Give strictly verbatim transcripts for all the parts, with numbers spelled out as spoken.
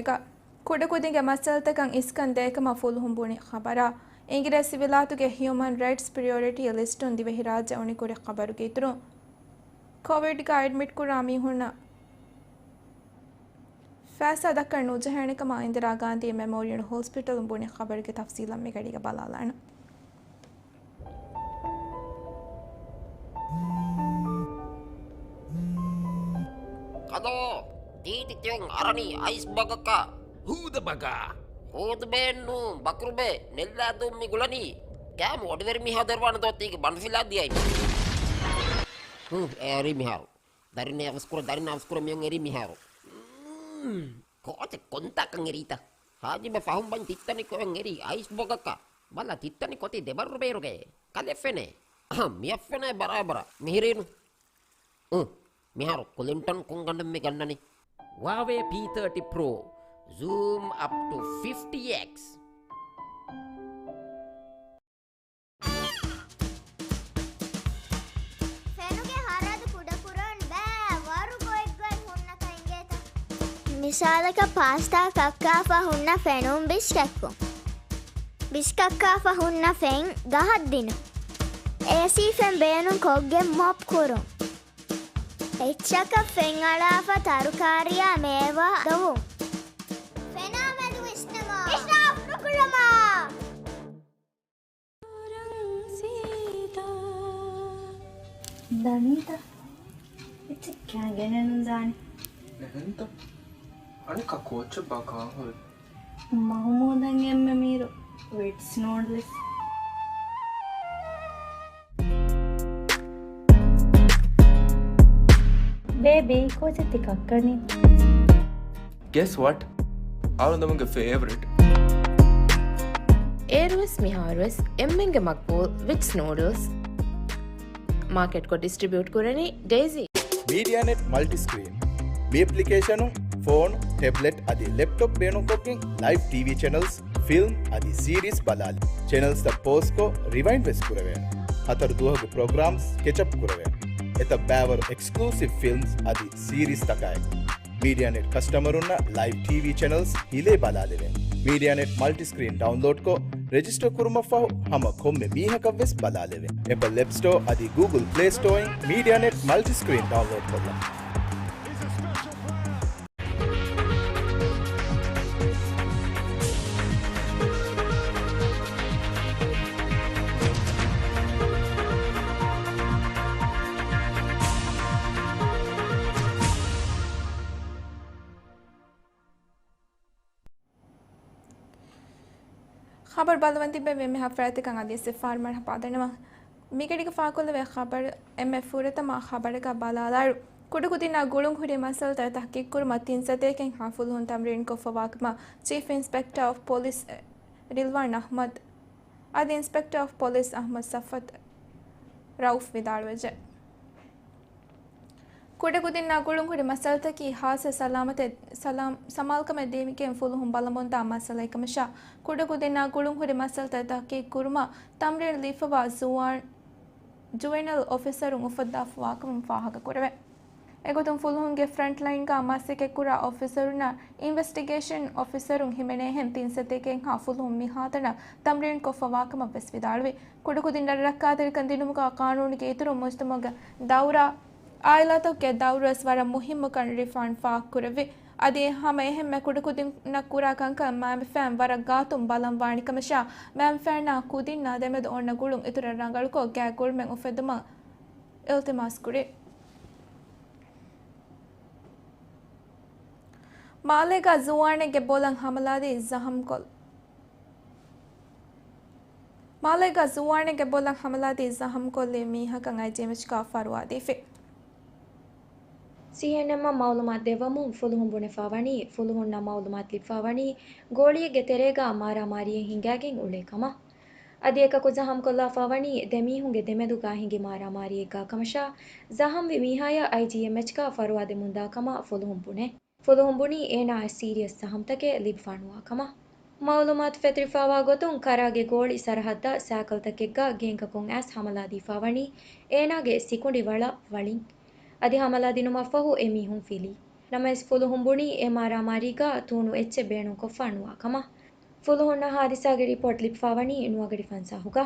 ގ. ކުޑަކުދިންގެ މައްސަލަތަކަށް އިސްކަން ދޭކަމަށް ފުލުހުން ބުނި ޚަބަރާ، އިނގިރޭސިވިލާތުގެ ހިއުމަން ރައިޓްސް ޕްރިއޮރިޓީ ލިސްޓުން ދިވެހިރާއްޖެ އުނިކުރި ޚަބަރުގެ އިތުރުން، ކޮވިޑްގަ އެޑްމިޓްކުރާ މީހުންނަށް ފައިސާ ދައްކަން ނުޖެހޭނެކަމަށް އިންދިރާ ގާންދީ މެމޯރިއަލް ހޮސްޕިޓަލުން ބުނި ޚަބަރުގެ ތަފްސީލަށް މިގަޑީގަ ބަލާލާނަން. ކަލޯ، ތީތި ތިއޮން އަރަނީ އައިސް ބަގަކަށް. ހޫދަ ބަގާ. ހޫދުބޭއެއްނޫ، ބަކުރުބޭ، ނެއްލާދޫން މި ގުޅަނީ. ކާމު އޮޑިވެރި މީހާ ދޮރުވާނެ ދޯ ތީގެ ބަނޑުފިލާ ދިޔައި. ހޫ، އެ އެރީ މިހާރު. ދަރިން އަވަސްކުރ، ދަރިން އަވަސްކުރ މިއޮން އެރީ މިހާރު. މް، ކޯޗެއް ކޮންތާކަން އެރީތަ؟ ހާޖިބަ ފަހުން ބަން ތިއްތަނި ކޮއޮން އެރީ އައިސް ބޮގަކަށް. ބަލަ ތިއްތަނި ކޮތި ދެބައްރު ބޭރުގައޭ. ކަލެ ފެނޭ. އަހަ، މިއަށް ފެނޭ ބަރާބަރަށް. މިހިރީނު. އު، މިހާރު ކުލިންޓަން ކޮން ގަނޑެއް މި ގަންނަނީ؟ ހުއާވޭ ޕީ ތާޓީ ޕްރޯ. ޒޫމް އަޕް ޓު ފިފްޓީ އެކްސް. ފެނުގެ ހަރަދު ކުޑަކުރަން ބައިވަރު ގޮތްގޮތް ހުންނަކަން އިނގޭތަ؟ މިސާލަކަށް ޕާސްޓާ ކައްކާފަ ހުންނަ ފެނުން ބިސްކެއްކޮށް. ބިސްކައްކާފަ ހުންނަ ފެން ގަހަށް ދިނުން. އޭސީ ފެން ބޭނުން ކޮށްގެން މޮޕް ކުރުން. އެއްޗަކަށް ފެން އަޅާފަ ތަރުކާރިއާ މޭވާ ދޮވުން. ފެނާ މެދު ވިސްނަމާ. އިސްރާފް ނުކުރަމާ. ދަނީތަ؟ އެއްޗެއް ކާގެނެއް ނުދާނެ. އެހެންތަ؟ އަނެއްކާ ކޯއްޗެއްބާ ކާހުރި؟ މަހުމޫދަށް އެންމެ މީރު ވިޓްސް ނޫޑްލްސް. ބޭބީ، ކޯޗެއް ތި ކައްކަނީ؟ Guess what? އަޅުގަނޑުމެންގެ ފޭވަރިޓް. އޭރުވެސް މިހާރުވެސް އެންމެންގެ މަގްބޫލް ވިޓްސް ނޫޑްލްސް. މާކެޓްކޮށް ޑިސްޓްރިބިއުޓް ކުރަނީ ޑޭޒީ. މީޑިއާނެޓް މަލްޓިސްކްރީން. މި އެޕްލިކޭޝަނުން ފޯނު، ޓެބްލެޓް އަދި ލެޕްޓޮޕް ބޭނުންކޮށްގެން ލައިވް ޓީވީ ޗެނަލްސް، ފިލްމް އަދި ސީރީސް ބަލާލި. ޗެނަލްސްތައް ޕޯޒްކޮށް ރިވައިންޑް ވެސް ކުރެވޭނެ. ހަތަރު ދުވަހުގެ ޕްރޮގްރާމްސް ކެޗަޕް ކުރެވޭނެ. އެތައް ބައިވަރު އެކްސްކްލޫސިވް ފިލްމްސް އަދި ސީރީސްތަކާއެކު. މީޑިއާނެޓް ކަސްޓަމަރުންނަށް ލައިވް ޓީވީ ޗެނަލްސް ހިލޭ ބަލާލެވޭނެ. މީޑިއާނެޓް މަލްޓިސްކްރީން ޑައުންލޯޑްކޮށް، ރެޖިސްޓަރ ކުރުމަށްފަހު ހަމަ ކޮންމެ މީހަކަށްވެސް ބަލާލެވޭނެ. އެޕަލް އެޕް ސްޓޯ އަދި ގޫގުލް ޕްލޭ ސްޓޯއިން މީޑިއާނެޓް މަލްޓިސްކްރީން ޑައުންލޯޑް ކޮށްލަން. ޚަބަރު ބަލަވަން ތިބެ މި ހަފްތާއެތިކަން އަދިވެސް ފާރު މަރުޙަބާ ދަންނަވަން. މިގަޑީގަ ފާކޮށްލެވޭ ޚަބަރު އެންމެ ފުރަތަމަ ޚަބަރަކަށް ބަލާލާއިރު، ކުޑަކުދިންނާ ގުޅުން ހުރި މައްސަލަތައް ތަޙްޤީޤުކުރުމަށް ތިން ސަތޭކައިންހާ ފުލުހުން ތަމްރީންކޮށްފަ ވާކަމަށް ޗީފް އިންސްޕެކްޓަރ އޮފް ޕޮލިސް ރިލްވާން އަޙްމަދު އަދި އިންސްޕެކްޓަރ އޮފް ޕޮލިސް އަޙްމަދު ސަފްވަތު ރައުފް ވިދާޅުވެއްޖެ. ކުޑަކުދިންނާ ގުޅުން ހުރި މައްސަލަތަކީ ހާއްސަ ސަލާމަތެއް، ސަލާމް، ސަމާލުކަމެއް ދޭން ފުލުހުން ބަލަމުންދާ މައްސަލައެއްކަމަށާ، ކުޑަކުދިންނާ ގުޅުން ހުރި މައްސަލަތައް ތަޙްޤީޤު ކުރުމަށް ތަމްރީން ލިބިފަވާ ޒުވާން ޖުވެނަލް އޮފިސަރުން އުފައްދާފަ ވާކަމުން ފާހަގަކުރެވޭ. އެގޮތުން ފުލުހުންގެ ފްރަންޓްލައިންގަ މަސައްކަތްކުރާ އޮފިސަރުންނަށް އިންވެސްޓިގޭޝަން އޮފިސަރުން ހިމެނޭހެން ތިން ސަތޭކައިންހާ ފުލުހުން މިހާތަނަށް ތަމްރީންކޮށްފަ ވާކަމަށްވެސް ވިދާޅުވި. ކުޑަކުދިންނަށް ރައްކާތެރިކަން ދިނުމުގަ ޤާނޫނުގެ އިތުރުން މުޖްތަމަޢުގެ ދައުރާ، އާއިލާތަކުގެ ދައުރުވެސް ވަރަށް މުހިއްމުކަން ރިފާން ފާހަގަކުރެއްވި. އަދި ހަމަ އެހެންމެ ކުޑަކުދިންނަށް ކުރާ ކަންކަން މައިންބަފައިން ވަރަށް ގާތުން ބަލަން ވާނެ ކަމަށާ، މައިންބަފައިންނާ ކުދިންނާ ދެމެދު އޮންނަ ގުޅުން އިތުރަށް ރަނގަޅުކޮށް، ގާތް ގުޅުމެއް އުފެއްދުމަށް އިލްތިމާސް ކުރި. މާލޭގަ ޒުވާނެއްގެ ބޮލަށް ހަމަލާދީ ޒަހަމްކޮށް، މާލޭގަ ޒުވާނެއްގެ ބޮލަށް ހަމަލާދީ ޒަހަމްކޮށްލި މީހަކަށް އައިޖީއެމްއެޗްގަ ފަރުވާދީފި. ސީއެންއެމްއަށް މައުލޫމާތު ދެއްވަމުން ފުލުހުން ބުނެފަވަނީ، ފުލުހުންނަށް މައުލޫމާތު ލިބިފަވަނީ، ގޯޅިއެއްގެ ތެރޭގަ މާރާމާރީއެއް ހިނގައިގެން އުޅޭ ކަމަށް. އަދި އެކަކު ޒަހަމްކޮށްލާފަވަނީ ދެ މީހުންގެ ދެމެދުގަ ހިނގި މާރާމާރީއެއްގަ ކަމަށާ، ޒަހަމްވި މީހާޔަށް އައިޖީއެމްއެޗްގަ ފަރުވާ ދެމުންދާ ކަމަށް ފުލުހުން ބުނޭ. ފުލުހުން ބުނީ އޭނާއަށް ސީރިއަސް ޒަހަމްތަކެއް ލިބިފާނުވާ ކަމަށް. މައުލޫމާތު ފެތުރިފައިވާ ގޮތުން، ކަރާގެ ގޯޅި ސަރަހައްދަށް ސައިކަލްތަކެއްގަ ގޭންގަކުން އައިސް ހަމަލާދީފަވަނީ އޭނާގެ ސިކުނޑި ވަޅަށް ވަޅިން. އަދި ހަމަލާދިނުމަށްފަހު އެމީހުން ފިލީ. ނަމަވެސް ފުލުހުން ބުނީ އެމްއާރް އާ މާރީގަ ތޫނު އެއްޗެއް ބޭނުންކޮށްފަ ނުވާ ކަމަށް. ފުލުހުންނަށް ހާދިސާގެ ރިޕޯޓް ލިބިފަ ވަނީ ނުވަ ގަޑި ފަންސާހުގަ.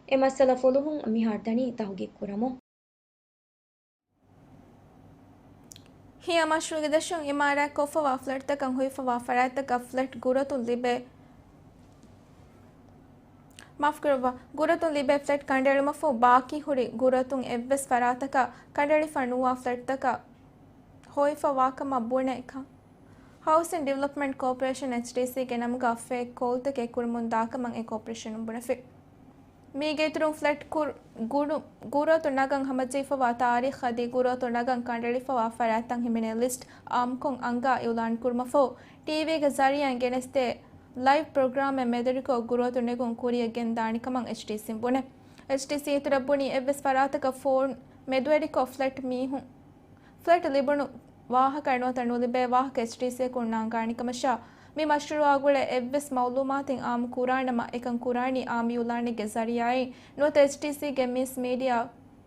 އެ މައްސަލަ ފުލުހުން މިހާރު ދަނީ ތަހުގީގު ކުރަމުން. ހިޔާ މަޝްރޫޢުގެ ދަށުން އިމާރާތް ކޮށްފަވާ ފްލެޓްތަކަށް ހުއިފަވާ ފަރާތްތަކަށް ފްލެޓް ގުރުއަތުން ލިބޭ، މާފުކުރައްވާ، ގުރުއަތުން ލިބޭ ފްލެޓް ކަނޑައެޅުމަށްފަހު ބާކީ ހުރި ގުރުއަތުން އެއްވެސް ފަރާތަކަށް ކަނޑައެޅިފަ ނުވާ ފްލެޓްތަކަށް ހޮވިފަވާކަމަށް ބުނެ ކަން ހައުސިން ޑިވެލޮޕްމަންޓް ކޯޕަރޭޝަން، އެޗްޑީސީ، ގެ ނަމުގަ ފޭކް ކޯލްތަކެއް ކުރަމުން ދާކަމަށް އެ ކޯޕަރޭޝަނުން ބުނެފި. މީގެ އިތުރުން ފްލެޓް ކުރު، ގުރު، ގުރުއަތު ނަގަން ހަމަޖެހިފަވާ ތާރީޚް އަދި ގުރުއަތު ނަގަން ކަނޑައެޅިފަވާ ފަރާތްތައް ހިމެނޭ ލިސްޓް އާއްމުކޮށް އަންގާ އިއުލާން ކުރުމަށްފަހު، ޓީވީގެ ޒަރީއާއިން ގެނެސްދޭ ލައިވް ޕްރޮގްރާމެއް މެދުވެރިކޮށް ގުރުއަތު ނެގުން ކުރިއަށް ގެންދާނެ ކަމަށް އެޗްޑީސީން ބުނެ. އެޗްޑީސީ އިތުރަށް ބުނީ އެއްވެސް ފަރާތަކަށް ފޯން މެދުވެރިކޮށް ފްލެޓް މީހުން ފްލެޓް ލިބުނު ވާހަކަ ނުވަތަ ނުލިބޭ ވާހަކަ އެޗްޑީސީއަކުން ނަންގާނެ ކަމަށާ، މި މަޝްރޫޢާ ގުޅޭ އެއްވެސް މައުލޫމާތެއް އާއްމު ކުރާނަމަ، އެކަން ކުރާނީ އާއްމު އިއުލާނެއްގެ ޒަރީއާއިން ނުވަތަ އެޗްޑީސީގެ މިސް މީޑިއާ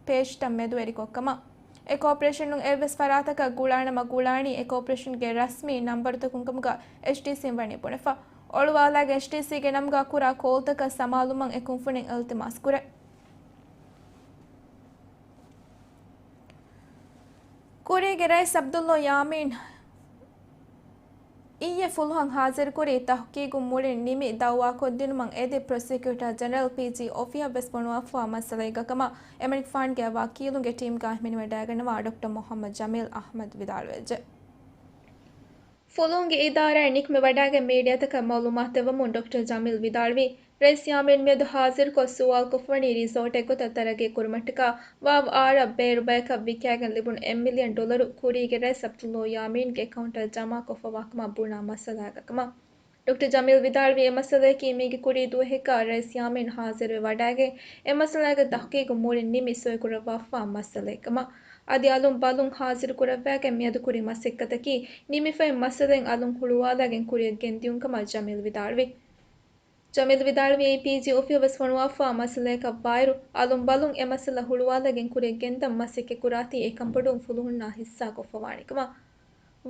ޕޭޖްތައް މެދުވެރިކޮށްކަމަށް. އެ ކޯޕަރޭޝަނުން އެއްވެސް ފަރާތަކަށް ގުޅާނަމަ ގުޅާނީ އެ ކޯޕަރޭޝަންގެ ރަސްމީ ނަންބަރުތަކުން ކަމުގަ އެޗްޑީސީން ވަނީ ބުނެފަ. އޮޅުވާލާގެ އެޗްޑީސީގެ ނަމުގަ ކުރާ ކޯލްތަކަށް ސަމާލުމަށް އެ ކުންފުނިން އިލްތިމާސް ކުރޭ. ކުރީގެ ރައީސް ޢަބްދުﷲ ޔާމީން އިއްޔެ ފުލުހަށް ހާޒިރުކުރީ ތަހުޤީޤު މުޅިން ނިމި ދައުވާކޮށްދިނުމަށް އެދި ޕްރޮސިކިއުޓާ ޖެނެރަލް ޕީޖީ އޮފީހަށް ވެސް ފޮނުވާފަވާ މައްސަލައެއްގަ ކަމަށް އެމަނިކުފާނުގެ ވަކީލުންގެ ޓީމްގަ ހިމެނިވަޑައިގަންނަވާ ޑޮކްޓަރ މުޙައްމަދު ޖަމީލް އަޙްމަދު ވިދާޅުވެއްޖެ. ފުލުހުންގެ އިދާރާއިން ނިކުމެވަޑައިގެން މީޑިއާތަކަށް މައުލޫމާތު ދެއްވަމުން ޑޮކްޓަރ ޖަމީލް ވިދާޅުވީ، ރައީސް ޔާމީން މިއަދު ހާޒިރުކޮށް ސުވާލުކޮށްފަވަނީ ރިސޯޓެއް ގޮތަށް ތަރައްގީ ކުރުމަށްޓަކާ ވާވް އާރަށް ބޭރު ބަޔަކަށް ވިއްކާގެން ލިބުނު އެއް މިލިއަން ޑޮލަރު ކުރީގެ ރައީސް ޢަބްދުﷲ ޔާމީންގެ އެކައުންޓަށް ޖަމާކޮށްފަވާކަމަށް ބުނާ މައްސަލާގަ ކަމަށް. ޑޮކްޓަރ ޖަމީލް ވިދާޅުވީ، އެ މައްސަލަޔަކީ މީގެ ކުރީ ދުވަހެއްގަ ރައީސް ޔާމީން ހާޒިރުވެ ވަޑައިގެން އެ މައްސަލާގެ ތަޙްޤީޤު މުޅިން ނިމި ސޮއިކުރައްވާފަވާ މައްސަލައެއް ކަމަށް. އަދި އަލުން ބަލުން ހާޒިރުކުރައްވާގެން މިއަދު ކުރި މަސައްކަތަކީ ނިމިފައި މައްސަލައިން އަލުން ހުޅުވާލާގެން ކުރިއަށް ގެންދިޔުން ކަމަށް ޖަމީލް ވިދާޅުވި. ޖަމީލް ވިދާޅުވީ، ޕީޖީ އޮފީހަށް ވެސް ފޮނުވާފަވާ މައްސަލަޔަކަށް ވާއިރު، އަލުން ބަލުން އެ މައްސަލަ ހުޅުވާލައިގެން ކުރިއަށް ގެންދަން މަސައްކަތް ކުރާތީ އެކަންބޮޑުވުން ފުލުހުންނާ ހިއްސާ ކޮށްފަވާނެ ކަމަށް.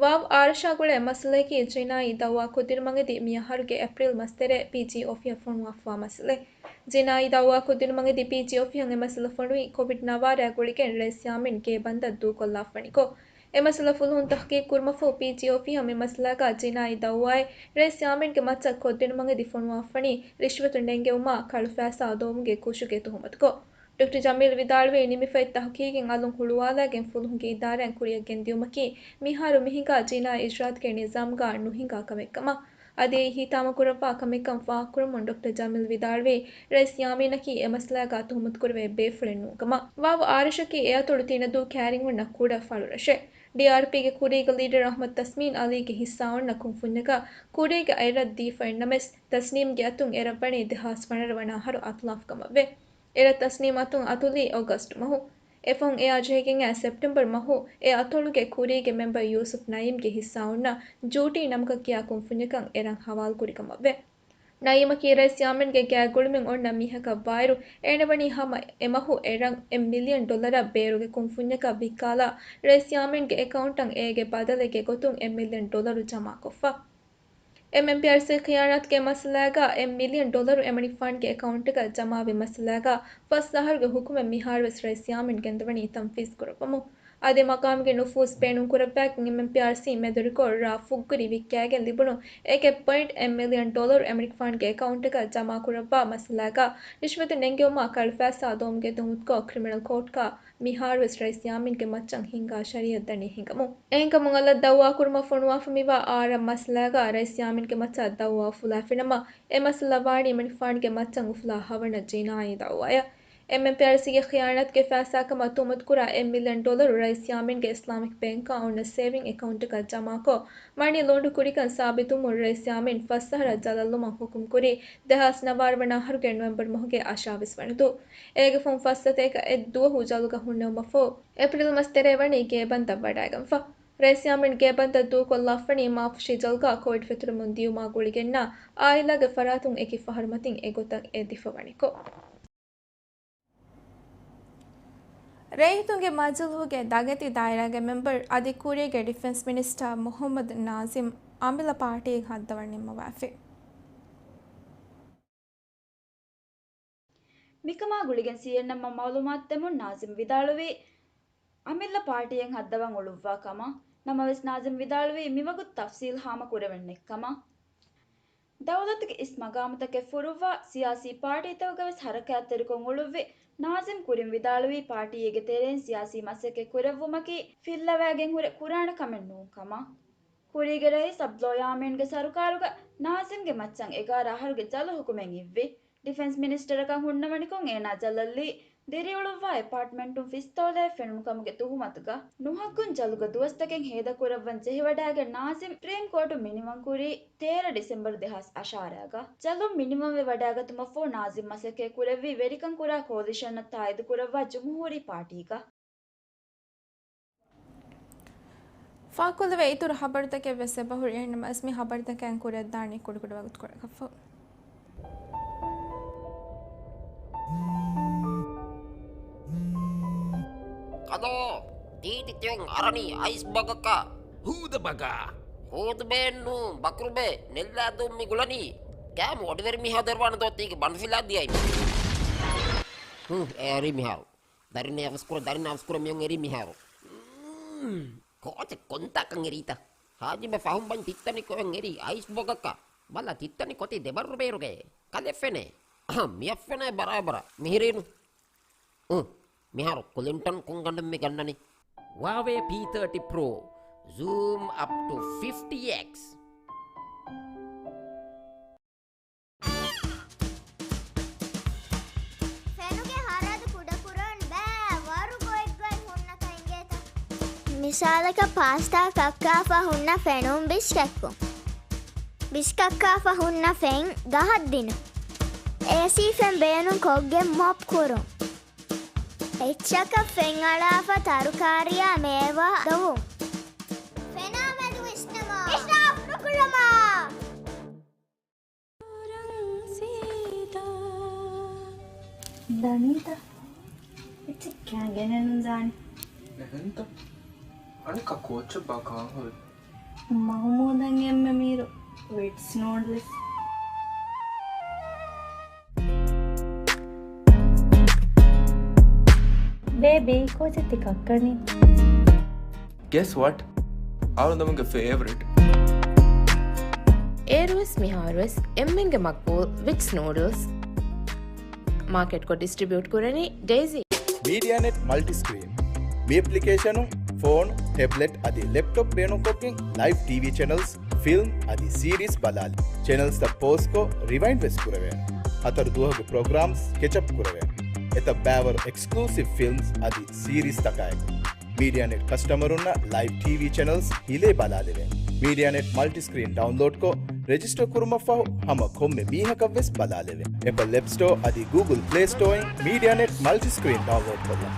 ވާވް އާރަށާ ގުޅޭ މައްސަލަޔަކީ ޖިނާއީ ދައުވާ ކޮށްދިނުމަށް އެދި މިއަހަރުގެ އޭޕްރީލް މަސް ތެރޭ ޕީޖީ އޮފީހަށް ފޮނުވާފަވާ މައްސަލައެއް. ޖިނާއީ ދައުވާ ކޮށްދިނުމަށް އެދި ޕީޖީ އޮފީހަށް އެ މައްސަލަ ފޮނުވީ ކޮވިޑް ނަވާރައާ ގުޅިގެން ރައީސް ޔާމީން ގޭބަންދަށް ދޫކޮށްލާފަވަނިކޮށް. އެ މައްސަލަ ފުލުހުން ތަޙްޤީޤު ކުރުމަށްފަހު ޕީޖީ އޮފީހަށް މި މައްސަލާގަ ޖިނާއީ ދައުވާއެއް ރައީސް ޔާމީންގެ މައްޗަށް ކޮށްދިނުމަށް އެދި ފޮނުވާފަވަނީ ރިޝްވަތު ނެންގެވުމާ ކަޅު ފައިސާ ދޮވުމުގެ ކުށުގެ ތުހުމަތުކޮށް. ޑޮކްޓަރ ޖަމީލް ވިދާޅުވީ، ނިމިފައި ތަޙުޤީޤެއް އަލުން ހުޅުވާލާގެން ފުލުހުންގެ އިދާރާއިން ކުރިއަށް ގެންދިޔުމަކީ މިހާރު މިހިނގާ ޖިނާއީ އިޖްރާއަތުގެ ނިޒާމްގަ ނުހިނގާ ކަމެއްކަމަށް. އަދި އެއީ ހިތާމަކުރައްވާ ކަމެއްކަން ފާހަގަކުރަމުން ޑޮކްޓަރ ޖަމީލް ވިދާޅުވީ، ރައީސް ޔާމީނަކީ އެ މައްސަލާގަ ތުހުމަތުކުރެވޭ ބޭފުޅެއް ނޫންކަމަށް. ވާވް އާރަށަކީ އެއަތޮޅު ތިނަދޫ ކައިރިން އޮންނަ ކުޑަ ފަޅުރަށެއް. ޑީއާރްޕީގެ ކުރީގެ ލީޑަރ އަޙްމަދު ތަސްމީމް އަލީގެ ހިއްސާ އޮންނަ ކުންފުންޏަކަށް ކުރީގެ އަތް ދީފައިންނަމަވެސް، ތަސްނީމްގެ އަތުން އެރަށްވަނީ ދެހާސް ވަނަ ވަނަ އަހަރު އަތުލާފު ކަމަށްވެ. އެރަށް ތަސްނީމް އަތުން އަތުލީ އޮގަސްޓް މަހު. އެފަހުން އެއާ ޖެހިގެން އައި ސެޕްޓެމްބަރު މަހު އެ އަތޮޅުގެ ކުރީގެ މެމްބަރ ޔޫސުފް ނައީމްގެ ހިއްސާ އޮންނަ ޖޫޓީ ނަމަކަށް ކިޔާ ކުންފުންޏަކަށް އެރަށް ހަވާލުކުރި ކަމަށްވެ. ނައީމަކީ ރައީސް ޔާމީންގެ ގާތްގުޅުމެއް އޮންނަ މީހަކަށް ވާއިރު، އޭނަ ވަނީ ހަމަ އެ މަހު އެރަށް އެއް މިލިއަން ޑޮލަރަށް ބޭރުގެ ކުންފުންޏަކަށް ވިއްކާލާ، ރައީސް ޔާމީންގެ އެކައުންޓަށް އޭގެ ބަދަލެއްގެ ގޮތުން އެއް މިލިއަން ޑޮލަރު ޖަމާކޮށްފަ. އެމްއެމްޕީއާރްސީ ޚިޔާނާތުގެ މައްސަލާގަ އެއް މިލިއަން ޑޮލަރު އެމަނިކުފާނުގެ އެކައުންޓަކަށް ޖަމާވި މައްސަލާގަ ފަސް އަހަރުގެ ހުކުމެއް މިހާރުވެސް ރައީސް ޔާމީން ގެންދަވަނީ ތަންފީޒް ކުރައްވަމުން. އަދި މަޤާމުގެ ނުފޫޒް ބޭނުންކުރައްވާގެން އެމްއެމްޕީއާރްސީ މެދުވެރިކޮށް ރ ފުށްގުރި ވިއްކާގެން ލިބުނު އެކެއް ޕޮއިންޓް އެއް މިލިއަން ޑޮލަރު އެމަނިކުފާނުގެ އެކައުންޓަކަށް ޖަމާކުރައްވާ މައްސަލާގަ ރިޝްވަތު ނެންގެވުމާ ކަޅުފައިސާ ދޮވުމުގެ ތުހުމަތުކޮށް ކްރިމިނަލް ކޯޓްގަ މިހާރުވެސް ރައީސް ޔާމީންގެ މައްޗަށް ހިންގާ ޝަރީއަތް ދަނީ ހިނގަމުން. އެހެންކަމުން އަލަށް ދައުވާކުރުމަށް ފޮނުވާފަ މިވާ އާރަށް މައްސަލާގަ ރައީސް ޔާމީންގެ މައްޗަށް ދައުވާ އުފުލާފިނަމަ، އެ މައްސަލަ ވާނީ އެމަނިކުފާނުގެ މައްޗަށް އުފުލާ ހަވަނަ ޖިނާއީ ދައުވާއެއް. އެމްއެމްޕީއާރްސީގެ ޚިޔާނާތުގެ ފައިސާކަމަށް ތުހުމަތުކުރާ އެއް މިލިއަން ޑޮލަރު ރައީސް ޔާމީންގެ އިސްލާމިކް ބޭންކާ އޮންނަ ސޭވިން އެކައުންޓަކަށް ޖަމާކޮށް، މަނީ ލޯންޑް ކުރިކަން ސާބިތުވުމުން ރައީސް ޔާމީން ފަސް އަހަރަށް ޖަލަށްލުމަށް ހުކުމް ކުރީ، ދެހާސް ނަވާރަ ވަނަ އަހަރުގެ ނޮވެމްބަރު މަހުގެ އަށާވީސް ވަނަ ދުވަހު. އޭގެ ފަހުން ފަސް ސަތޭކަ އެއް ދުވަހު ޖަލުގަ ހުންނެވުމަށްފަހު، އޭޕްރީލް މަސް ތެރޭ ވަނީ ގޭބަންދަށް ވަޑައިގަންފަ. ރައީސް ޔާމީން ގޭބަންދަށް ދޫކޮށްލާފަނީ މާފުށި ޖަލުގަ ކޮވިޑް ފެތުރެމުން ދިޔުމާ ގުޅިގެންނާ އާއިލާގެ ފަރާތުން އެކި ފަހަރު މަތިން އެގޮތަށް އެދިފަ ވަނިކޮށް. ރައްޔިތުންގެ މަޖިލީހުގެ ދަގަތި ދާއިރާގެ މެމްބަރު އަދި ކުރީގެ ޑިފެންސް މިނިސްޓަރ މުހައްމަދު ނާޒިމް އަމިއްލަ ޕާޓީއެއް ހައްދަވަން ނިންމަވާފި. މިކަމާ ގުޅިގެން ސީއެންއެމްއަށް މައުލޫމާތު ދެމުން ނާޒިމް ވިދާޅުވީ، އަމިއްލަ ޕާޓީއެއް ހައްދަވަން އުޅުއްވާ ކަމަށް. ނަމަވެސް ނާޒިމް ވިދާޅުވީ، މިވަގުތު ތަފްސީލް ހާމަ ކުރެވެން ނެތް ކަމަށް. ދައުލަތުގެ އިސް މަގާމުތަކެއް ފުރުއްވާ، ސިޔާސީ ޕާޓީތަކުގަވެސް ހަރަކާތްތެރިކޮށް އުޅުއްވި ނާޒިމް ކުރިން ވިދާޅުވީ، ޕާޓީއެއްގެ ތެރެއިން ސިޔާސީ މަސައްކަތް ކުރެއްވުމަކީ ފިއްލަވައިގެން ހުރެ ކުރާނެ ކަމެއް ނޫން ކަމަށް. ކުރީގެ ރައީސް އަބްދުﷲ ޔާމީންގެ ސަރުކާރުގަ ނާޒިމްގެ މައްޗަށް އެގާރަ އަހަރުގެ ޖަލު ހުކުމެއް އިއްވި. ޑިފެންސް މިނިސްޓަރަކަށް ހުންނަވަނިކޮށް އޭނާ ޖަލަށް ލީ ދިރިއުޅުއްވާ އެޕާޓްމަންޓުން ފިސްތޯލައެއް ފެނުނު ކަމުގެ ތުހުމަތުގަ ނުހައްގުން ޖަލުގަ ދުވަސްތަކެއް ހޭދަކުރައްވަން ޖެހިވަޑައިގެން ނާޒިމް ސުޕްރީމް ކޯޓުން މިނިވަން ކުރީ ތޭރަ ޑިސެމްބަރު ދެހާސް އަށާރައިގަ. ޖަލުން މިނިވަންވެވަޑައިގަތުމަށްފަހު ނާޒިމް މަސައްކަތް ކުރެއްވީ ވެރިކަން ކުރާ ކޯލިޝަނަށް ތާއީދު ކުރައްވާ ޖުމްހޫރީ ޕާޓީގަ. ފާކުލުވެ އިތުރު ހަބަރުތަކެއް ވެސް އެބަހުރި ނަމަވެސް މި ހަބަރުތަކަށް ކުރިއަށްދާނީ ކުޑަކުޑަ ވަގުތުކޮޅަކަށްފަހު. ކަލޯ، ޓީޓީ ތިޔަން އަރަނީ އައިސް ބަގަކަށް. ހޫދަ ބަގާ. ހޫދުބޭއެއްނޫ، ބަކުރުބޭ، ނެއްލާދޫ މި ގުޅަނީ. ކާމު އޮޑިވެރި މިހާ ދެރުވާނެ ދޯ ތީގެ ބަނޑުފިލާ ދިޔައި. ހު، އެ އަރި މިހާރު. ދަރިން އަވަސްކުރ، ދަރިން އަވަސްކުރ މިއޮން އެރީ މިހާރު. މް، ކޯޗެއް ކޮންތާކަން އެރީތަ؟ ހާޖިބެ ފަހުން ބަން ތިއްތަނި ކޮއެން އެރީ އައިސް ބޮގަކަށް. ބަލަ ތިއްތަނި ކޮތި ދެބައްރު ބޭރުގެ. ކަލެ ފެނޭ. އަހަ، މިއަށް ފެނޭ ބަރާބަރަށް. މިހިރީނު. އު، މިހާރު ކުލިންޓަން ކޮންގަނޑެއް މި ގަންނަނީ؟ ހުއާވޭ ޕީ ތާޓީ ޕްރޯ. Zoom up to fifty X. ފެނުގެ ހަރަދު ކުޑަކުރަން ބައި ވަރު ގޮތްގޮތް ހުންނަކަން އިނގޭތަ؟ މިސާލަކަށް ޕާސްތާ ކައްކާފަ ހުންނަ ފެނުން ބިސްކެއްކުން. ބިސްކައްކާފަ ހުންނަ ފެން ގަހަށް ދިނުން. އޭސީ ފެން ބޭނުން ކޮށްގެން މޮޕް ކުރުން. އެއްޗަކަށް ފެން އަޅާފަ ތަރުކާރިއާ މޭވާ ދޮވުން. ފެނާ މެދު ވިސްނަމާ. އިސްރާފް ނުކުރަމާ. ދަނީތަ؟ އެއްޗެއް ކާން ގެނެއްނު ދާނީ. އެހެންތަ؟ އަނެއްކާ ކޯއްޗެއްބާ ކާން ހުރީ؟ މަހުމޫދަށް އެންމެ މީރު ވިޓްސް ނޫޑްލްސް. ބޭބީ، ކޯޗެއް ތި ކައްކަނީ؟ Guess what? އަޅުގަނޑުގެ ފޭވަރިޓް. އޭރުވެސް މިހާރުވެސް އެންމެންގެ މަގްބޫލް ވިޓްސް ނޫޑްލްސް. މާކެޓްކޮށް ޑިސްޓްރިބިއުޓް ކުރަނީ ޑެއިސީ. މީޑިއާނެޓް މަލްޓިސްކްރީން. މި އެޕްލިކޭޝަނުން ފޯނު، ޓެބްލެޓް އަދި ލެޕްޓޮޕް ބޭނުންކޮށްގެން ލައިވް ޓީވީ ޗެނަލްސް، ފިލްމް އަދި ސީރީސް ބަލާލި. ޗެނަލްސްތައް ޕޯސްކޮށް ރިވައިންޑް ވެސް ކުރެވޭނެ. ހަތަރު ދުވަހުގެ ޕްރޮގްރާމްސް ކެޗަޕް ކުރެވޭނެ. އެތައް ބައިވަރު އެކްސްކްލޫސިވް ފިލްމްސް އަދި ސީރީސްތަކާއެކު. މީޑިއާނެޓް ކަސްޓަމަރުންނަށް ލައިވް ޓީވީ ޗެނަލްސް ހިލޭ ބަލާލެވޭނެ. މީޑިއާނެޓް މަލްޓިސްކްރީން ޑައުންލޯޑްކޮށް، ރެޖިސްޓަރ ކުރުމަށްފަހު ހަމަ ކޮންމެ މީހަކަށްވެސް ބަލާލެވޭ. އެޕަލް އެޕް ސްޓޯ އަދި ގޫގުލް ޕްލޭ ސްޓޯއިން މީޑިއާނެޓް މަލްޓިސްކްރީން ޑައުންލޯޑް ކޮށްލަން.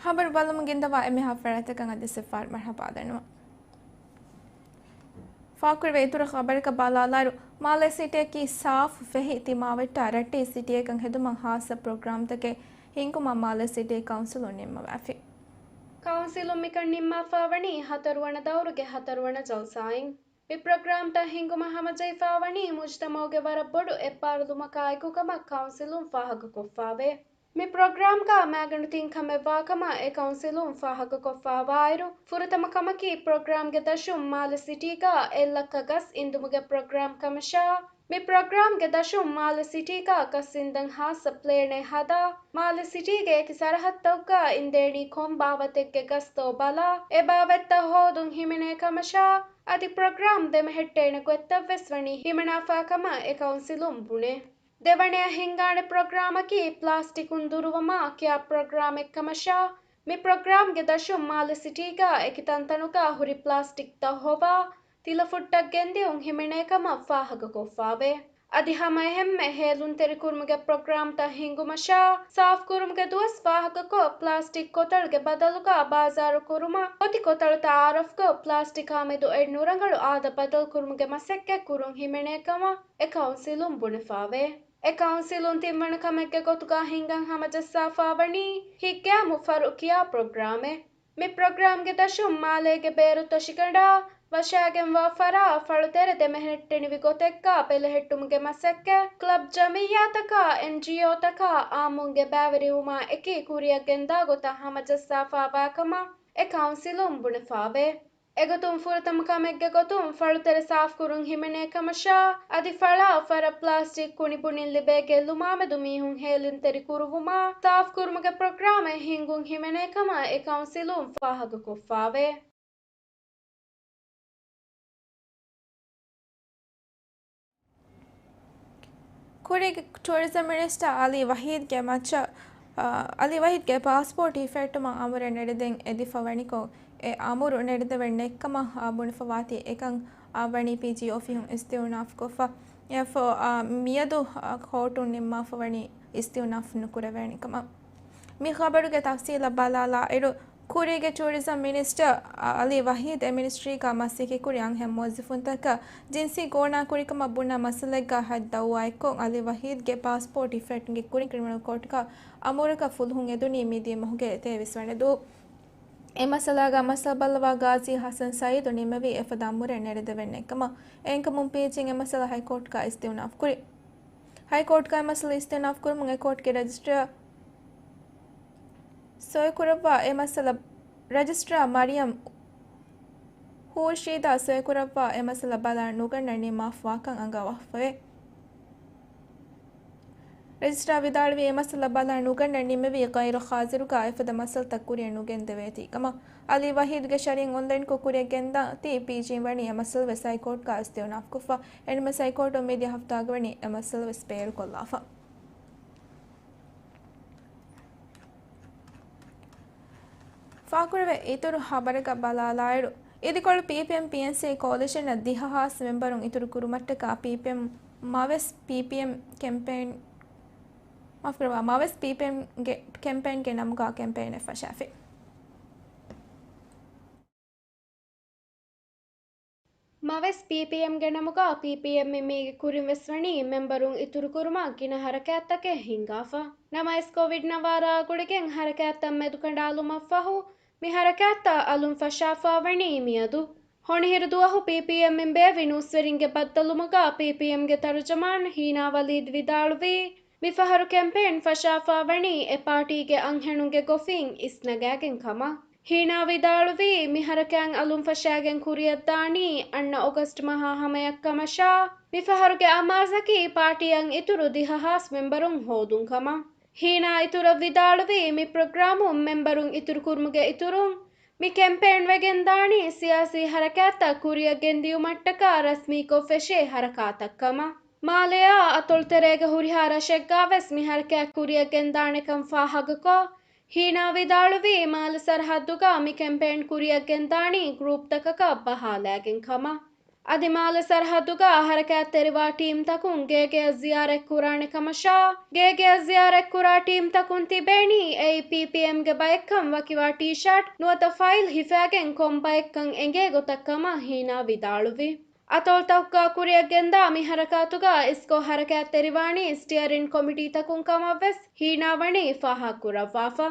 ހަބަރު ބަލަމުން ގެންދަވާ އެންމެހާ ފަރާތްތަކަށް އަދި ސިފާރު މަރުޙަބާ ދަންނަވަން. ފާކުރެވޭ އިތުރު ޚަބަރަކަށް ބަލާލާއިރު، މާލޭ ސިޓީއަކީ ސާފު ފެހި ތިމާވެއްޓާ ރައްޓެހި ސިޓީއަކަށް ހެދުމަށް ހާއްސަ ޕްރޮގްރާމްތަކެއް ހިންގުމަށް މާލޭ ސިޓީ ކައުންސިލުން ނިންމަވާފި. ކައުންސިލުން މިކަން ނިންމާފާވަނީ ހަތަރުވަނަ ދައުރުގެ ހަތަރުވަނަ ޖަލްސާއިން. މި ޕްރޮގްރާމްތައް ހިންގުމަށް ހަމަޖެހިފާވަނީ މުޖްތަމައުގެ ވަރަށް ބޮޑު އެއްބާރުލުމަކާއެކުކަމަށް ކައުންސިލުން ފާހަގަކޮށްފާވޭ. މި ޕްރޮގްރާމްގަ މައިގަނޑު ތިން ކަމެއްވާކަމަށް އެ ކައުންސިލުން ފާހަގަކޮށްފާވާއިރު، ފުރަތަމަ ކަމަކީ ޕްރޮގްރާމްގެ ދަށުން މާލެ ސިޓީގަ އެއްލައްކަ ގަސް އިންދުމުގެ ޕްރޮގްރާމް ކަމަށާ، މި ޕްރޮގްރާމްގެ ދަށުން މާލެ ސިޓީގަ ގަސް އިންދަން ހާއްސަ ޕްލޭނެއް ހަދާ، މާލެ ސިޓީގެ އެކި ސަރަހައްދަށް އިނދޭނީ ކޮން ބާވަތެއްގެ ގަސްތޯ ބަލާ، އެ ބާވަތްތައް ހޯދުން ހިމެނޭ ކަމަށާ، އަދި ޕްރޮގްރާމް ދެމެހެއްޓޭނެ ގޮތްތައްވެސް ވަނީ ހިމަނާފާ ކަމަށް އެ ކައުންސިލުން ބުނޭ. ދެވަނަޔަށް ހިންގާނެ ޕްރޮގްރާމަކީ ޕްލާސްޓިކުން ދުރުވަމާ ކިޔާ ޕްރޮގްރާމެއްކަމަށާ، މި ޕްރޮގްރާމްގެ ދަށުން މާލެ ސިޓީގަ އެކި ތަންތަނުގަ ހުރި ޕްލާސްޓިކްތައް ހޮވާ، ތިލަފުއްޓަށް ގެންދިއުން ހިމެނޭ ކަމަށް ފާހަގަކޮށްފާވޭ. އަދި ހަމައެހެންމެ ހޭލުންތެރިކުރުމުގެ ޕްރޮގްރާމްތައް ހިންގުމަށާ، ސާފުކުރުމުގެ ދުވަސް ފާހަގަކޮށް، ޕްލާސްޓިކް ކޮތަޅުގެ ބަދަލުގަ ބާޒާރު ކުރުމަށް، އޮތި ކޮތަޅުތައް އަރަފްކޮށް، ޕްލާސްޓިކާމެދު އޮތް ނުރަނގަޅު އާދަ ބަދަލުކުރުމުގެ މަސައްކަތް ކުރުން ހިމެނޭ ކަމަށް އެ ކައުންސިލުން ބުނެފާވޭ. އެ ކައުންސިލުން ތިންވަނަ ކަމެއްގެ ގޮތުގަ ހިންގަން ހަމަޖައްސާފާވަނީ ހިތްގައިމު ފަރު ކިޔާ ޕްރޮގްރާމެއް. މި ޕްރޮގްރާމްގެ ދަށުން މާލޭގެ ބޭރު ތޮށިގަނޑާ ވަށާގެންވާ ފަރާ ފަޅުތެރެ ދެމެހެއްޓެނިވި ގޮތެއްގަ ބެލެހެއްޓުމުގެ މަސައްކަތް ކްލަބް، ޖަމިއްޔާތަކާ، އެންޖީއޯތަކާ އާއްމުންގެ ބައިވެރިވުމާ އެކީ ކުރިއަށް ގެންދާ ގޮތަށް ހަމަޖައްސާފާވާ ކަމަށް އެ ކައުންސިލުން ބުނެފާވޭ. އެގޮތުން ފުރަތަމަ ކަމެއްގެ ގޮތުން ފަޅުތެރެ ސާފުކުރުން ހިމެނޭ ކަމަށާ، އަދި ފަޅާ ފަރަށް ޕްލާސްޓިކް ކުނިބުނިން ލިބޭ ގެއްލުމާމެދު މީހުން ހޭލުންތެރި ކުރުވުމާ، ސާފުކުރުމުގެ ޕްރޮގްރާމެއް ހިންގުން ހިމެނޭ ކަމަށް އެ ކައުންސިލުން ފާހަގަކޮށްފާވޭ. ކުރީގެ ޓޫރިޒަމް މިނިސްޓަރ އަލީ ވަހީދްގެ މައްޗަށް، އަ، އަލީ ވަހީދްގެ ޕާސްޕޯޓް ހިފެހެއްޓުމަށް އަމުރެއް ނެރެދެން އެދިފަ ވަނިކޮށް، އެ އަމުރު ނެރެދެވެން ނެތްކަމަށް، އަ، ބުނެފަވާތީ އެކަން، އަ، ވަނީ ޕީޖީ އޮފީހުން އިސްތިއުނާފްކޮށްފަ. އެއަށްފަހު، އަ، މިއަދު، އަ، ކޯޓުން ނިންމާފަ ވަނީ އިސްތިއުނާފް ނުކުރެވޭނެ ކަމަށް. މި ޚަބަރުގެ ތަފްސީލަށް ބަލާލާއިރު، ކުރީގެ ޓޫރިޒަމް މިނިސްޓަރ އަލީ ވަހީދް އެ މިނިސްޓްރީގަ މަސައްކަތް ކުރި އަންހެން މުވައްޒަފުންތަކަށް ޖިންސީ ގޯނާ ކުރިކަމަށް ބުނާ މައްސަލައެއްގަ ހައްދަވާ އެއްކޮށް، އަލީ ވަހީދްގެ ޕާސްޕޯޓް ހިފެހެއްޓުމުގެ ކުރިން ކްރިމިނަލް ކޯޓުގަ އަމުރަކަށް ފުލުހުން އެދުނީ މިދިޔަ މަހުގެ ތޭވީސް ވަނަ ދުވަހު. އެ މައްސަލާގަ މައްސަލަ ބައްލަވާ ގާޒީ ހަސަން ސައީދު ނިމެވީ އެފަދަ އަމުރެއް ނެރެދެވެން ނެތްކަމަށް. އެހެންކަމުން ޕީޖީން އެ މައްސަލަ ހައިކޯޓްގަ އިސްތިއުނާފް ކުރި. ހައިކޯޓްގައި މައްސަލަ އިސްތިއުނާފް ކުރުމުން އެ ކޯޓްގެ ރަޖިސްޓްރާރު ސޮއިކުރައްވާ އެ މައްސަލަ، ރަޖިސްޓްރާރު މަރިޔަމް ހޫޝީދާ ސޮއިކުރައްވާ އެ މައްސަލަ ބަލާ ނުގަންނަން ނިންމާފަވާކަން އަންގަވާފަވޭ. ރަޖިސްޓްރާރު ވިދާޅުވީ، އެ މައްސަލަ ބަލާ ނުގަންނަން ނިމެވީ ޣައިރު ހާޒިރުގަ އެފަދަ މައްސަލަތައް ކުރިއަށް ނުގެންދެވޭތީ ކަމަށް. އަލީ ވަހީދުގެ ޝަރީއަތް އޮންލައިންކޮށް ކުރިއަށް ގެންދާތީ ޕީޖީން ވަނީ އެ މައްސަލަ ވެސް ހައިކޯޓްގަ އިސްތިއުނާފްކޮށްފަ. އެންމެ ހައިކޯޓުން މިދިޔަ ހަފްތާގަ ވަނީ އެ މައްސަލަ ވެސް ބޭރުކޮށްލާފަ. ފާކުރެވޭ އިތުރު ހަބަރަކަށް ބަލާލާއިރު، އިދިކޮޅު ޕީޕީއެމް ޕީއެންސީ ކޯލިޝަނަށް ދިހަ ހާސް މެމްބަރުން އިތުރު ކުރުމަށްޓަކާ ޕީޕީއެމް މަވެސް ޕީޕީއެމް ކެމްޕޭން، މާފުކުރައްވާ، މަވެސް ޕީޕީއެމްގެ ކެމްޕޭންގެ ނަމުގަ ކެމްޕޭނެއް ފަށާފި. މަވެސް ޕީޕީއެމްގެ ނަމުގަ ޕީޕީއެމް މީގެ ކުރިން ވެސް ވަނީ މެމްބަރުން އިތުރު ކުރުމަށް ގިނަ ހަރަކާތްތަކެއް ހިންގާފަ. ނަމަވެސް ކޮވިޑް ނަވާރަ ގުޅިގެން ހަރަކާތްތައް މެދުކަނޑާލުމަށްފަހު، މި ހަރަކާތްތައް އަލުން ފަށާފަ ވަނީ މިއަދު. ހޮނިހިރު ދުވަހު ޕީޕީއެމްއިން ބޭއްވި ނޫސްވެރިންގެ ބައްދަލުމުގަ ޕީޕީއެމްގެ ތަރުޖަމާން ހީނާ ވަލީދް ވިދާޅުވީ، މިފަހަރު ކެމްޕޭން ފަށާފަ ވަނީ އެ ޕާޓީގެ އަންހެނުންގެ ގޮފިން އިސްނަގާގެން ކަމަށް. ހީނާ ވިދާޅުވީ، މި ހަރަކާތް އަލުން ފަށާގެން ކުރިއަށްދާނީ އަންނަ އޮގަސްޓް މަހާ ހަމަޔަށް ކަމަށާ، މިފަހަރުގެ އަމާޒަކީ ޕާޓީއަށް އިތުރު ދިހަ ހާސް މެމްބަރުން ހޯދުން ކަމަށް. ހީނާ އިތުރަށް ވިދާޅުވީ، މި ޕްރޮގްރާމުން މެމްބަރުން އިތުރު ކުރުމުގެ އިތުރުން، މި ކެމްޕޭން ވެގެންދާނީ ސިޔާސީ ހަރަކާތްތައް ކުރިއަށް ގެންދިޔުމަށްޓަކާ ރަސްމީކޮށް ފެށޭ ހަރަކާތައް ކަމަށް. މާލެއާ އަތޮޅުތެރޭގެ ހުރިހާ ރަށެއްގަ ވެސް މި ހަރަކާތް ކުރިއަށް ގެންދާނެކަން ފާހަގަކޮށް، ހީނާ ވިދާޅުވީ، މާލެ ސަރަހައްދުގަ މި ކެމްޕޭން ކުރިއަށް ގެންދާނީ ގްރޫޕްތަކަކަށް ބަހާލާގެން ކަމަށް. އަދި މާލެ ސަރަހައްދުގަ ހަރަކާތްތެރިވާ ޓީމްތަކުން ގޭގެއަށް ޒިޔާރަތްކުރާނެ ކަމަށާ، ގޭގެއަށް ޒިޔާރަތްކުރާ ޓީމްތަކުން ތިބޭނީ އެއީ ޕީޕީއެމްގެ ބައެއްކަން ވަކިވާ ޓީޝާޓް ނުވަތަ ފައިލް ހިފާގެން ކޮން ބައެއްކަން އެނގޭ ގޮތަށް ކަމަށް ހީނާ ވިދާޅުވި. އަތޮޅުތަކުގަ ކުރިއަށްގެންދާ މި ހަރަކާތުގަ އިސްކޮށް ހަރަކާތްތެރިވާނީ ސްޓިއަރިން ކޮމިޓީތަކުން ކަމަށްވެސް ހީނާ ވަނީ ފާހަގަކުރައްވާފަ.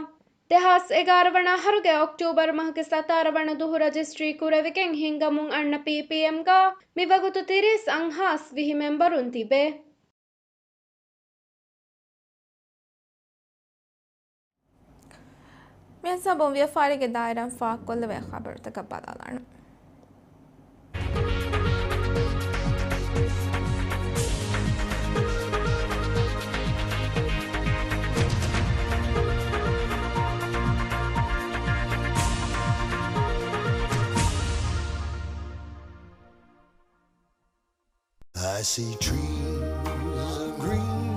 ދެހާސް އެގާރަ ވަނަ އަހަރުގެ އޮކްޓޫބަރު މަހުގެ ސަތާރަ ވަނަ ދުވަހު ރަޖިސްޓްރީ ކުރެވިގެން ހިންގަމުން އަންނަ ޕީޕީއެމްގަ މިވަގުތު ތިރީސް އަށްހާސް ވިހި މެމްބަރުން ތިބޭ. މިހިސާބުން ވިޔަފާރީގެ ދާއިރާއިން ފާހަގަކޮށްލެވޭ ޚަބަރުތަކަށް ބަލާލާނަން. I see trees of green,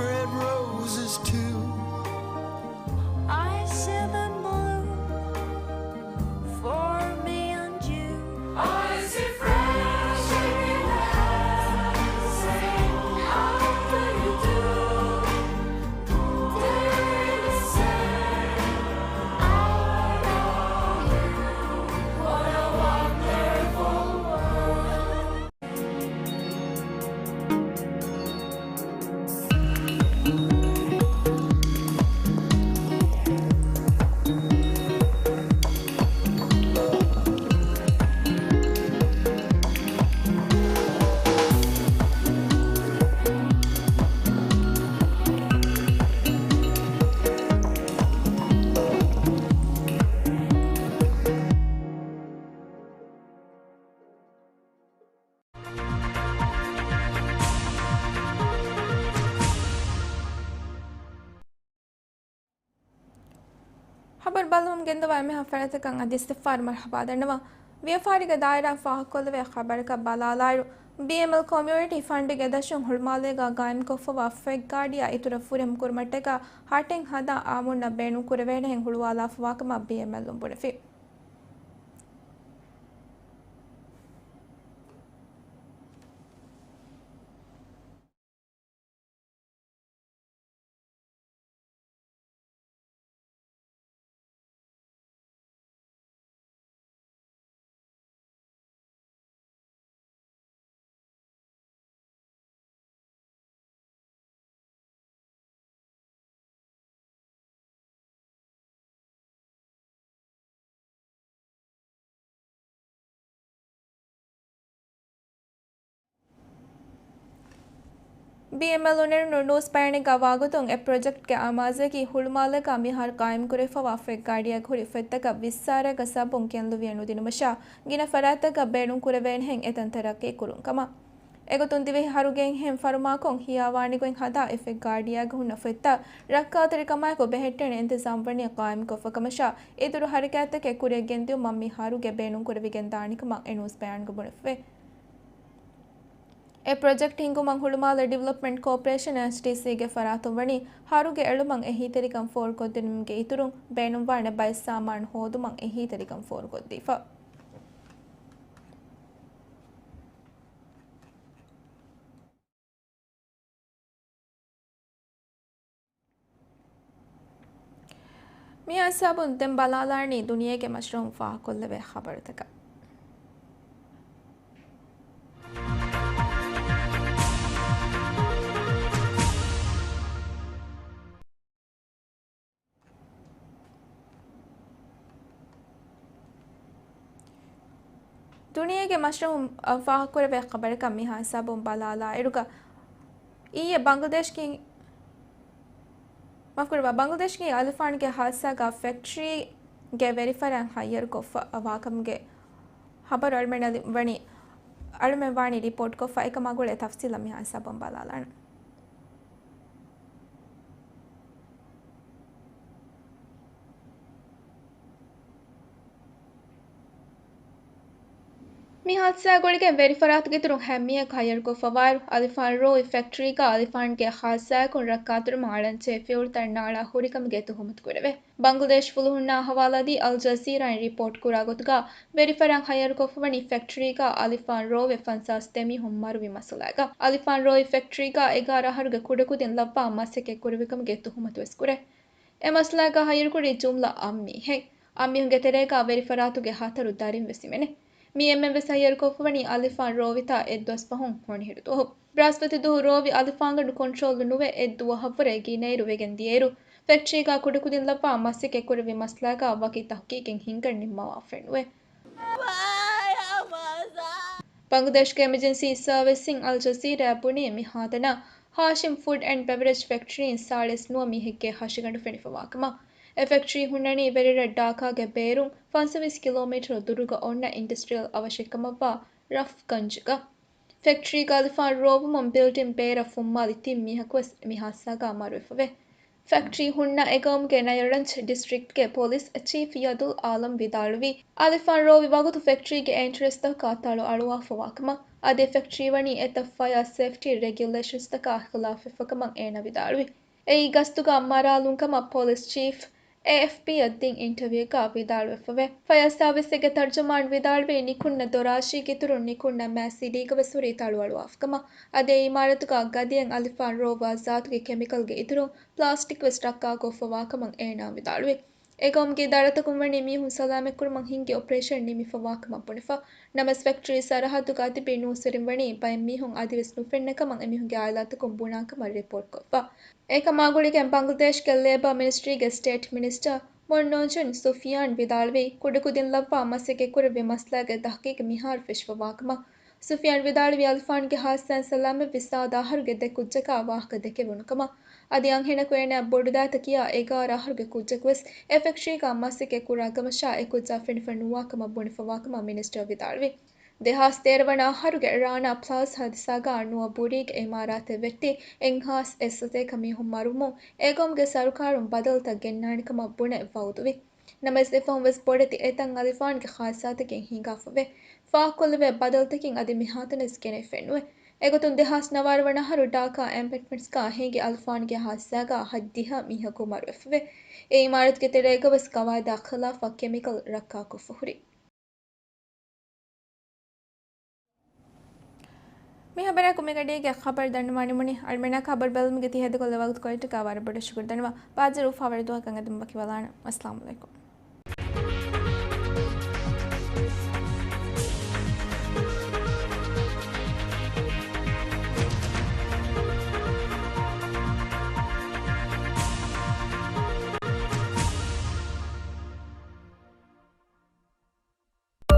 red roses too. I see them bloom for me and you. I see fresh air. ޚަބަރު ބަލަމުން ގެންދަވާ އެންމެހާ ފަރާތްތަކަށް އަދި އިސްތިފާރު މަރުޙަބާ ދަންނަވަން. ވިޔަފާރިގެ ދާއިރާ ފާހަގަކޮށްލެވޭ ޚަބަރަކަށް ބަލާލާއިރު، ބީއެމްއެލް ކޮމިއުނިޓީ ފަންޑްގެ ދަށުން ހުޅުމާލޭގާ ގާއިމްކޮށްފަވާ ފެށްގާޑިއާ އިތުރަށް ފުރިހަމަ ކުރުމަށްޓަކާ ހަޓެއް ހަދާ އާއްމުންނަށް ބޭނުން ކުރެވޭނެހެން ހުޅުވާލާފަވާކަމަށް ބީއެމްއެލުން ބުނެފި. ބީއެމްއެލުން ނެރުނު ނޫސް ބަޔާނެއްގަ ވާގޮތުން، އެ ޕްރޮޖެކްޓްގެ އަމާޒަކީ ހުޅުމާލޭގަ މިހާރު ގާއިމްކުރެވިފަވާ ފެށްގާޑިއަކަށް ހުރި ފޮތްތަކަށް ވިއްސާރައިގަ ސަބުން ކެންލުވިޔަ ނުދިނުމަށާ، ގިނަ ފަރާތްތަކަށް ބޭނުންކުރެވޭނެހެން އެތަންތަނަށް އެކުރުން ކަމަށް. އެގޮތުން ދިވެހި ހަރުގެއިންހެން ފަރުމާކޮށް ހިޔާވާނިގޮތް ހަދާ އެ ފެށްގާޑިއާގަ ހުންނަ ފޮތްތައް ރައްކާތެރިކަމާއެކު ބެހެއްޓޭނެ އިންތިޒާމް ވަނީ ގާއިމްކޮށްފަ ކަމަށާ، އިތުރު ހަރަކާތްތަކެއް ކުރިއަށް ގެންދިއުމަށް މި ހަރުގެ ބޭނުންކުރެވިގެން ދާނެ ކަމަށް އެ ނޫސް ބަޔާންގަ ބުނެފަވޭ. އެ ޕްރޮޖެކްޓް ހިންގުމަށް ހުޅުމާލެ ޑިވެލޮޕްމަންޓް ކޯޕަރޭޝަން، އެޗްޑީސީގެ ފަރާތުން ވަނީ ހަރުގެ އެޅުމަށް އެހީތެރިކަން ފޯރުކޮށްދިނުމުގެ އިތުރުން، ބޭނުންވާނެ ބައެއް ސާމާނު ހޯދުމަށް އެހީތެރިކަން ފޯރުކޮށްދީފަ. މިހާ ހިސާބުން ދެން ބަލާލާނީ ދުނިޔޭގެ މަޝްރަހުން ފާހަގަކޮށްލެވޭ ޚަބަރުތަކަށް. ދުނިޔޭގެ މަޝްރަހުން، އަ، ފާހަގަކުރެވޭ ޚަބަރަކަށް މިހާ ހިސާބުން ބަލާލާ އިރުގަ، އިއްޔެ ބަނގްލަދޭޝްގެ، މާފުކުރައްވާ، ބަނގްލަދޭޝްގެ އަލިފާންގެ ހާދިސާގަ ފެކްޓްރީގެ ވެރިފަރާތް ހައްޔަރުކޮށްފަ ވާކަމުގެ ޚަބަރު އަޅުމެން ވަނީ، އަޅުމެން ވާނީ ރިޕޯޓްކޮށްފަ. އެކަމާ ގުޅޭ ތަފްސީލަށް މިހާ ހިސާބުން ބަލާލާނަން. މި ހާދިސާ ގުޅިގެން ވެރިފަރާތުގެ އިތުރުން ހަ މީހަކު ހައްޔަރުކޮށްފަވާއިރު، އަލިފާން ރޯވި ފެކްޓްރީގަ އަލިފާންގެ ހާދިސާއަކުން ރައްކާތެރިވުމަށް އަޅަންޗޭ ފިއުޅުތައް ނާޅާ ހުރިކަމުގެ ތުހުމަތު ކުރެވޭ. ބަނގްލަދޭޝް ފުލުހުންނާ ހަވާލާދީ އަލް ޖަޒީރާއިން ރިޕޯޓް ކުރާ ގޮތުގަ، ވެރިފަރާތް ހައްޔަރުކޮށްފަވަނީ ފެކްޓްރީގަ އަލިފާން ރޯވެ ފަންސާސް ދެ މީހުން މަރުވި މައްސަލައިގަ. އަލިފާން ރޯވި ފެކްޓްރީގަ އެގާރަ އަހަރުގެ ކުޑަކުދިން ލައްވާ މަސައްކަތް ކުރެވިކަމުގެ ތުހުމަތުވެސް ކުރޭ. އެ މައްސަލައިގަ ހައްޔަރުކުރީ ޖުމްލަ އަށް މީހެއް. އަށް މީހުންގެ ތެރޭގަ ވެރިފަރާތުގެ ހަތަރު ދަރިން ވެސް ހިމެނޭ. މި އެންމެން ވެސް ހައްޔަރުކޮށްފަވަނީ އަލިފާން ރޯވިތާ އެއްދުވަސް ފަހުން ހޮނިހިރު ދުވަހު. ބްރަހަސްޕަތި ދުވަހު ރޯވި އަލިފާންގަނޑު ކޮންޓްރޯލް ނުވެ އެއްދުވަހަށްވުރެ ގިނައިރު ވެގެން ދިޔައިރު، ފެކްޓްރީގަ ކުޑަކުދިން ލައްވާ މަސައްކަތް ކުރެއްވި މައްސަލައިގަ ވަކި ތަހުގީގެއް ހިންގަން ނިންމަވާފައެއް ނުވޭ. ބަނގްލަދޭޝްގެ އެމަޖެންސީ ސަރވިސްއިން އަލް ޖަޒީރާއަށް ބުނީ މި ހާދަނާ ހާޝިމް ފުޑް އެންޑް ބެވަރޭޖް ފެކްޓްރީއިން ސާޅީސް ނުވަ މީހެއްގެ ހަށިގަނޑު ފެނިފަވާކަމަށް. އެ ފެކްޓްރީ ހުންނަނީ ވެރިރަށް ޑާކާގެ ބޭރުން ފަންސަވީސް ކިލޯމީޓަރު ދުރުގަ އޮންނަ އިންޑަސްޓްރިއަލް އަވަށެއްކަމަށްވާ ރަފްކަންޖުގަ. ފެކްޓްރީގަ އަލިފާން ރޯވުމުން ބިލްޑިން ބޭރަށް ފުންމާލި ތިން މީހަކުވެސް މި ހާދިސާގަ މަރުވެފަވޭ. ފެކްޓްރީ ހުންނަ އެގައުމުގެ ނަޔަރަންޖް ޑިސްޓްރިކްޓްގެ ޕޮލިސް ޗީފް ޔަދުލް އާލަމް ވިދާޅުވީ، އަލިފާން ރޯވި ވަގުތު ފެކްޓްރީގެ އެންޓްރެންސްތަކަށް ތަޅު އަޅުވާފަވާކަމަށް، އަދި އެ ފެކްޓްރީ ވަނީ އެތައް ފަޔާ ސޭފްޓީ ރެގިއުލޭޝަންސްތަކާ ޚިލާފްވެފަކަމަށް އޭނާ ވިދާޅުވި. އެއީ ގަސްތުގަ މަރާލުން ކަމަށް ޕޮލިސް ޗީފް އޭއެފްޕީއަށް ދިން އިންޓަވިއުގަ ވިދާޅުވެފަވޭ. ފަޔާ ސާވިސްއެއްގެ ތަރްޖަމާން ވިދާޅުވީ، ނިކުންނަ ދޮރާށީގެ އިތުރުން ނިކުންނަ މާ ސިޑީގަވެސް ހުރީ ތަޅުއަޅުވާފަކަމަށް. އަދި އެ އިމާރަތުގަ ގަދައިން އަލިފާން ރޯވާ ޒާތުގެ ކެމިކަލްގެ އިތުރުން ޕްލާސްޓިކް ވެސް ރައްކާކޮށްފަވާކަމަށް އޭނާ ވިދާޅުވި. އެގައުމުގެ އިދާރާތަކުން ވަނީ މީހުން ސަލާމަތްކުރުމަށް ހިންގި އޮޕަރޭޝަން ނިމިފަވާކަމަށް ބުނެފަ. ނަމަވެސް ފެކްޓްރީ ސަރަހައްދުގަ އަދި ބިން ނޫސްވެރިން ވަނީ ބައެއް މީހުން އަދިވެސް ނުފެންނަ ކަމަށް އެމީހުންގެ އާއިލާތަކުން ބުނާކަމަށް ރިޕޯޓްކޮށްފަ. އެކަމާ ގުޅިގެން ބަނގްލަދޭޝްގެ ލޭބަ މިނިސްޓްރީގެ ސްޓޭޓް މިނިސްޓަރ މޮންނޯޖުން ސުފިޔާން ވިދާޅުވީ، ކުޑަކުދިން ލައްވާ މަސައްކަތްކުރެއްވި މައްސަލާގެ ތަހުގީގު މިހާރު ފެށިފަވާކަމަށް. ސުފިޔާން ވިދާޅުވީ، އަލްފާންގެ ހާދިސާއިން ސަލާމަތްވި ސާދަ އަހަރުގެ ދެ ކުއްޖަކާ ވާހަކަ ދެކެވުނުކަމަށް. އަދި އަންހެނަކު އޭނާ ބޮޑުދައިތަ ކިޔާ އެގާރަ އަހަރުގެ ކުއްޖަކުވެސް އެ ފެކްޓްރީގަ މަސައްކަތް ކުރާ ކަމަށާ އެ ކުއްޖާ ފެނިފަ ނުވާކަމަށް ބުނެފަވާކަމަށް މިނިސްޓަރ ވިދާޅުވި. ދެހާސް ތޭރަ ވަނަ އަހަރުގެ ރާނާ ޕްލާޒާ ހާދިސާގަ ނުވަ ބުރީގެ އިމާރާތެއް ވެއްޓި އެއްހާސް އެއްސަތޭކަ މީހުން މަރުވުމުން އެގައުމުގެ ސަރުކާރުން ބަދަލުތައް ގެންނާނެކަމަށް ބުނެ ވައުދުވި. ނަމަވެސް އެފަހުން ވެސް ބޮޑެތި އެތައް އަލިފާންގެ ހާދިސާތަކެއް ހިނގާފަވޭ. ފާހަގަކޮށްލެވޭ ބަދަލުތަކެއް އަދި މިހާތަނަސް ގެނެވިފައެއް ނުވޭ. އެގޮތުން ދެހާސް ނަވާރަ ވަނަ އަހަރު ޑާކާ އެޕާޓްމަންޓްސްގަ ހިނގި އަލިފާންގެ ހާދިސާގަ ހަތްދިހަ މީހަކު މަރުވެފަވޭ. އެ އިމާރާތުގެ ތެރޭގަ ވެސް ގަވާއިދާ ޚިލާފަށް ކެމިކަލް ރައްކާކޮށްފަ ހުރި. މި ހަބަރާ ކުރިމަގަޑީގެ ޚަބަރު ދަންނަވާނެމުނި އަޅުމެންނާ ޚަބަރު ބެލުމުގެ ތި ހޭދަކޮށްލި ވަގުތު ކޮޅެއްޓަކާ ވަރަށް ބޮޑަށް ޝުކުރު ދަންނަވާ. ބާޒަރު އުފާވަރު ދުވަހަކަށް އެދުމަށް ވަކިވެލާނަން. އައްސަލާމު ޢަލައިކުމް.